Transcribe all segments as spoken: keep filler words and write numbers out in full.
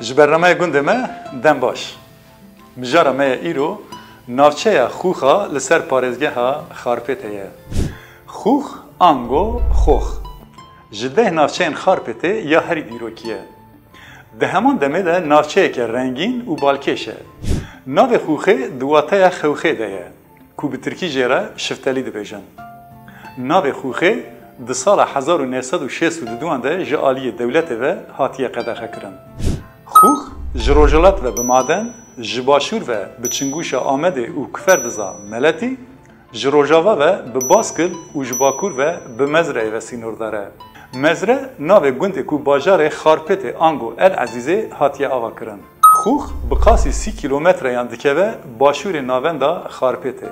Ji bernameya gundê me dem baş. Mijara me ya îro navçeya Xûxa li ser parêzgeha Xarpêtê ye. Xûx ango Xox ji deh navçeyên Xarpêtê ya herî dîrokî ye. Di heman demê de navçeyeke rengîn û balkêş e. Navê Xûxê di wateya xewxê de ye, ku bi tirkî jê re şiftelî dibêjin. Navê Xûxê di sala hezar û neh sed û şêst û duduan de ji aliyê dewletê ve hatiye qedexekirin. Xûx ji rojhilat ve bi maden, ji başûr ve bi çingûşa Amedê û Kiferdiza Meletî, ji rojava ve bi Baskil û ji bakur ve bi Mezreyê ve sînordar e. Mezre navê gundê ku bajarê Xarpêtê ango El Ezîzê hatiye avakirin. Xûx bi qasî sî kîlometreyan dikeve başûrê navenda Xarpêtê.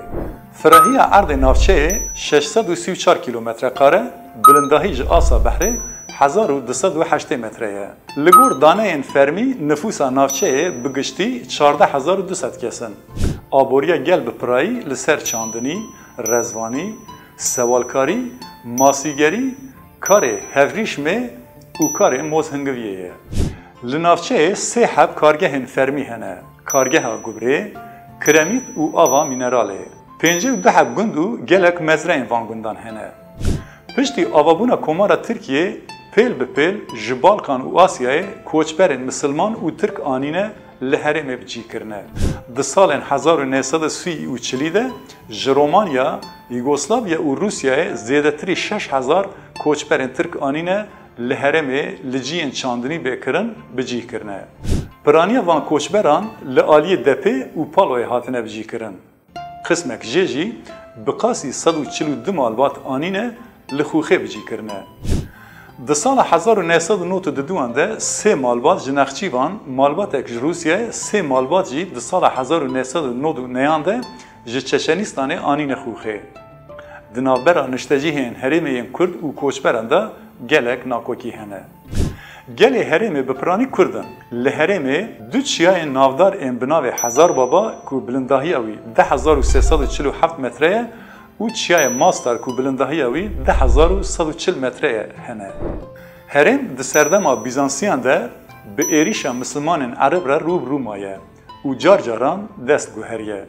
Firahiya erdê navçeyê şeş sed û sî û çar kîlometre kare, bilindahî ji asta behrê hezar û du sed û heştê metre ye. Li gor daneyên fermî nifûsa navçeyê bi giştî çardeh hezar û du sed kes in. Aboriya gel bi pirayî li ser çandinî, rezvanî, sewalkarî, masîgerî, karê hevrîşmê û karê mozhingiviyê ye. Li navçeyê sê heb kargehên fermî hene, kargeha gubrê, kiremît û ava mîneralê. Pêncî û du heb gund û gelek mezreyên van gundan hene. Piştî avabûna Komara Tirkiyê pêl bi pêl ji Balkan û Asyayê koçberên misilman û tirk anîne li herêmê bi cî kirine. Di salên hezar û neh sed û sî û çilî de ji Romanya, Yugoslavya û Rûsyayê zêdetirî şeş hezar koçberên tirk anîne li herêmê li ciyên çandinî bê kirin bi cî kirine. Piraniya van koçberan li aliyê Depê û Paloyê hatine bi cî kirin. Qismek jê jî bi qasî sed û çil û du malbat anîne li Xûxê bi cî kirine. Di sala hezar û neh sed û nod û duduan de sê malbat ji Nexçîvan, malbatek ji Rûsyayê, sê malbat jî di sala hezar û neh sed û nod û nehan de ji Çeçenistanê anîne Xûxê. Di navbera niştecihên herêmê yên Kurd û koçberan de gelek nakokî hene. Gelê herêmê bi piranî Kurd in. Li herêmê du çiyayên navdar ên bi navê Hezar Baba ku bilindahiya wî deh hezar û sê sed û çil û heft metre ye û çiyayê Mastar ku bilindahiya wî deh hezar û sed û çil metre ye hene. Herêm di serdema Bîzansiyan de bi êrîşa misilmanên Ereb re rû bi rû maye û car caran dest guheriye.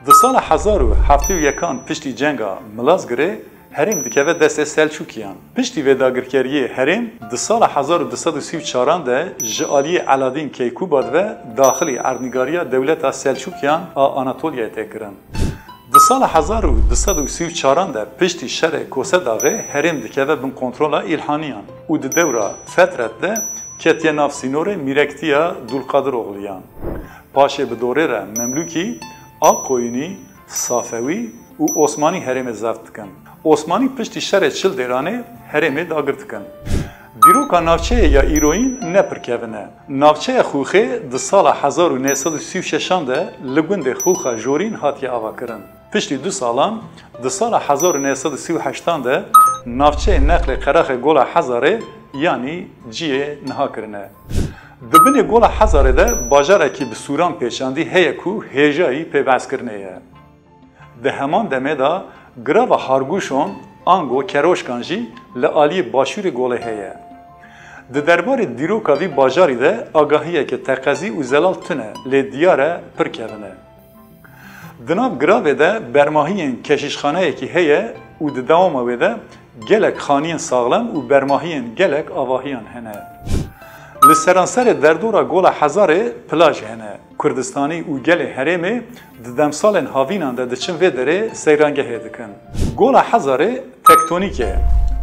Di sala hezar û heftê û yekan piştî cenga Milazgirê herêm dikeve destê Selçûkiyan. Piştî vê dagirkeriyê herêm di sala hezar û du sed û sî û çaran de ji aliyê Eladîn Keykûbad ve daxilî erdnîgariya dewleta Selçûkiyan a Anatoliyayê tê kirin. Di sala hezar û du sed û sî û çaran de piştî şerê Kosedaxê herêm dikeve bin kontrola Îlhaniyan û di dewra Fetret de ketiye nav sînorê mîrektiya Dulqadiroxliyan. Paşê bi dorê re Memlûkî, Akkoyunî, Safewî û Osmanî herêmê zeft dikin. Osmanî piştî şerê çil dêranê herêmê dagir dikin. Dîroka navçeyê ya îroyîn ne pir kevin e. Navçeya Xûxê di sala hezar û neh sed û sî û şeşan de li gundê Xûxa Jorîn hatiye avakirin. Piştî du salan, di sala hezar û neh sed û sî û heştan de navçeyê neqlê qeraxê Gola Hezarê yanî ciyê niha kirine. Di binê Gola Hezarê de bajarekî bi sûran pêçandî heye ku hêjayî pê behskirinê ye. Di heman demê de girava Hargûşon ango Keroşkan jî li aliyê başûrê golê heye. Di derbarê dîroka vî bajarî de agahiyeke teqezî û zelal tune, lê diyar e pir kevin e. Di nav giravê de bermahiyên keşîşxaneyekî heye û di dewama wê de gelek xaniyên saxlem û bermahiyên gelek avahiyan hene. Li seranserê derdora Gola Hezarê plaj hene. Kurdistanî û gelê herêmê di demsalên havînan de diçin vê derê seyrangehê dikin. Gola Hezarê tektonîk e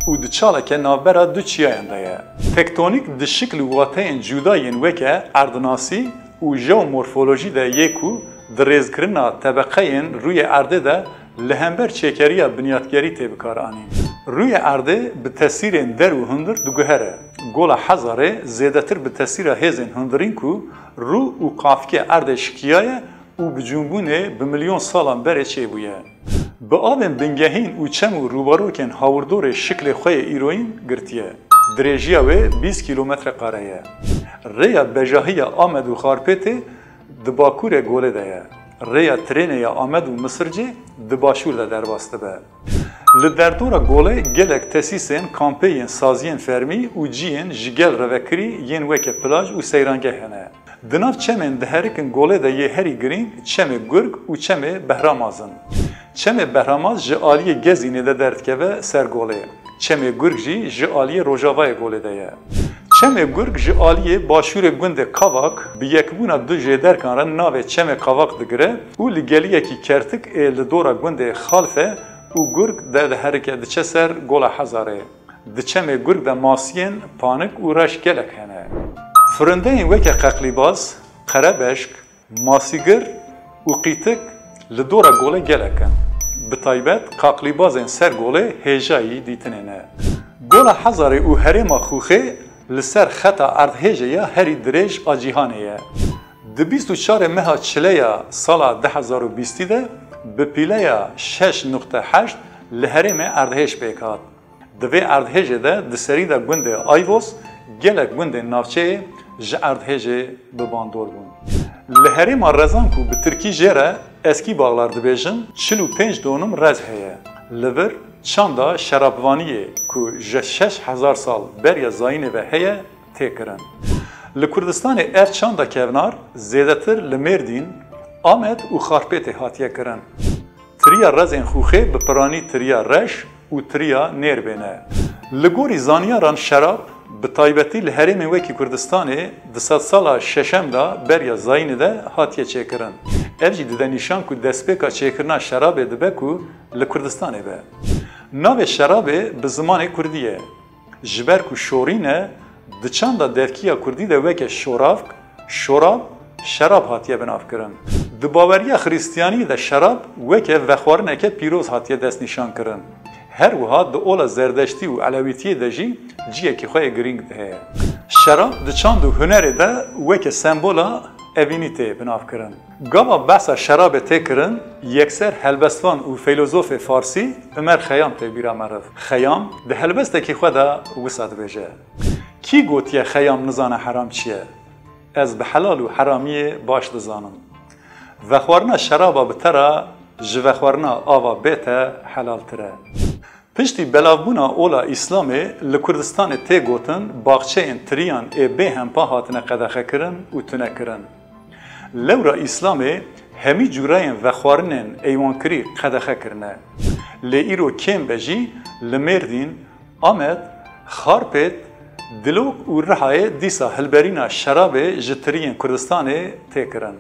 û di çaleke navbera du çiyayan de ye. Tektonîk di şikl û wateyên cuda yên weke erdnasî û jeomorfolojî de yê ku di rêzkirina tebeqeyên rûyê erdê de li hember çêkeriya binyatgerî tê bikaranîn. Rûyê erdê bi tesîrên der û hundir diguhere. Gola Hezarê zêdetir bi tesîra hêzên hundirîn ku rû û qafikê erdê şikiyaye û bi cûnbûnê bi milyon salan berê çêbûye. Bi avên bingehîn û çem û rûbarokên hawirdorê şiklê xwe yê îroyîn girtiye. Dirêjiya wê bîst kîlometre kare ye. Rêya bejahiya Amed û Xarpêtê di bakurê golê de ye. Rêya trênê ya Amed û Misircê di başûr de derbas dibe. Li derdora golê gelek tesîsên kampê yên saziyên fermî û ciyên ji gel re vekirî yên weke plaj û seyrangeh hene. Di nav çemên diherikin golê de yê herî girîng çemê Gurg û çemê Behramaz in. Çemê Behramaz ji aliyê Gezînê de derdikeve ser golê. Çemê Gurg jî ji aliyê rojavayê golê de ye. Çemê Gurg ji aliyê başûrê gundê Kavak bi yekbûna du jêderkan re navê çemê Kavak digire û li geliyekî kertik ê li dora gundê Xalfe û Gurg de diherike diçe ser Gola Hezarê. Di çemê Gurg de masiyên panik û reş gelek hene. Firindeyên weke qeqlîbaz, qerebeşk, masîgir û qîtik li dora golê gelek in. Bi taybet qaqlîbazên ser golê hêjayî dîtinê ne. Gola Hezarê û herêma Xûxê li ser xeta erdhêjê ya herî dirêj a cîhanê ye. Di bîst û çarê meha çile ya sala du hezar û bîstî de bi pîleya şeş nuqte heşt li herêmê erdhêj pêk hat. Di vê erdhêjê de di serî de gundê Ayvos gelek gundên navçeyê ji erdhêjê bi bandor bûn. Li herêma Rezan ku bi tirkî jê re Eskî Bağlar dibêjin, çil û pênc donim rez heye. Li vir çanda şerabvaniyê ku ji şeş hezar sal beriya zayînê ve heye tê kirin. Li Kurdistanê ev çanda kevnar zêdetir li Mêrdîn, Amed û Xarpêtê hatiye kirin. Tiriya rezên Xûxê bi piranî tiriya reş û tiriya nêrbê ne. Li gorî zaniyaran şerab, bi taybetî li herêmên wekî Kurdistanê di sedsala şeşem de beriya zayînê de hatiye çêkirin. Ev jî dide nîşan ku destpêka çêkirina şerabê dibe ku li Kurdistanê be. Navê şerabê bi zimanê kurdî ye. Ji ber ku şorîn e, di çanda devkî ya kurdî de weke şoravk, şorab, şerab hatiye binavkirin. Di baweriya xiristiyaniyê de şerab weke vexwarineke pîroz hatiye destnîşankirin. Her wiha di ola zerdeştî û elewîtiyê de jî cihekî xwe yê girîng heye. Şerab di çand û hunerê de weke sembola evînî tê binavkirin. Gava behsa şerabê tê kirin, yekser helbestvan û feylozofê farsî Umer Xeyam tê bîra meriv. Xeyam di helbestekî xwe de wisa dibêje: Kî gotiye Xeyam nizane heram çi ye? Ez bi helal û heramiyê baş dizanim. Vexwarina şeraba bi te re ji vexwarina ava bê te helaltir e. Piştî belavbûna ola Îslamê li Kurdistanê tê gotin, baxçeyên tiriyan ê bêhempa hatine qedexekirin û tunekirin. Lewra Îslamê hemî cûreyên vexwarinên eywankirî qedexe kirine. Lê îro kêm be jî li Mêrdîn, Amed, Xarpêt, Dilok û Rihayê dîsa hilberîna şerabê ji tiriyên Kurdistanê tê kirin.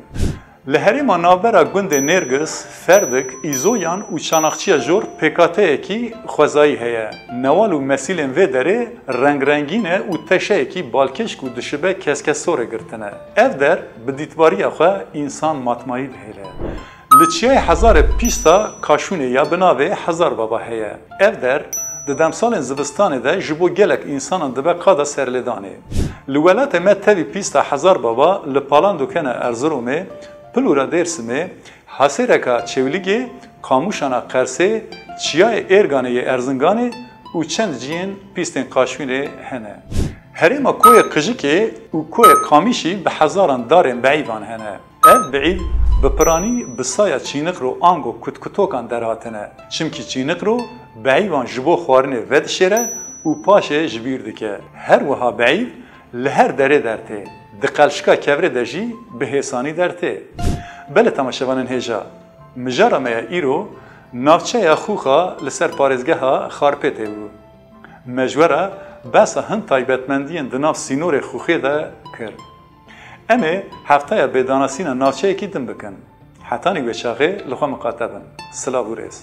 Li herêma navbera gundê Nêrgis, Ferdik, Îzoyan û Çanaxçiya Jor pêkhateyekî xwezayî heye. Newal û mesîlên vê derê rengrengîn e û teşeyekî balkêşk û dişibe keskesorê girtine. Ev der bi dîtbariya xwe însan matmayî dihêle. Li Çiyayê Hezarê pîsta kaşûnê ya bi navê Hezar Baba heye. Ev der di demsalên zivistanê de ji bo gelek însanan dibe qada serlêdanê. Li welatê me tevî pîsta Hezar Baba li Palandokena Erziromê, Pilûra Dêrsimê, Hasêreka Çewlîgê, Qamûşana Qersê, Çiyayê Êrganê yê Erzinganê û çend cihên pîstên kaşûnê hene. Herêma Koyê Qijikê û Koyê Qamîşî bi hezaran darên beîvan hene. Ev beîv bi piranî bi saya çîniqro ango kutkutokan derhatine. Çimkî çîniqro beîvan ji bo xwarinê vedişêre û paşê ji bîr dike. Her wiha beîv li her derê dertê. Di qelşika kevirê de jî bi hêsanî dertê. Belê temaşevanên hêja, mijara me ya îro navçeya Xûxa li ser parêzgeha Xarpêtê bû. Me ji we re behsa hin taybetmendiyên di nav sînorê Xûxê de kir. Em ê heftaya bêdanasîna navçeyekî din bikin. Hetanî wê çaxê li xwe miqate bin. Silav û rêz.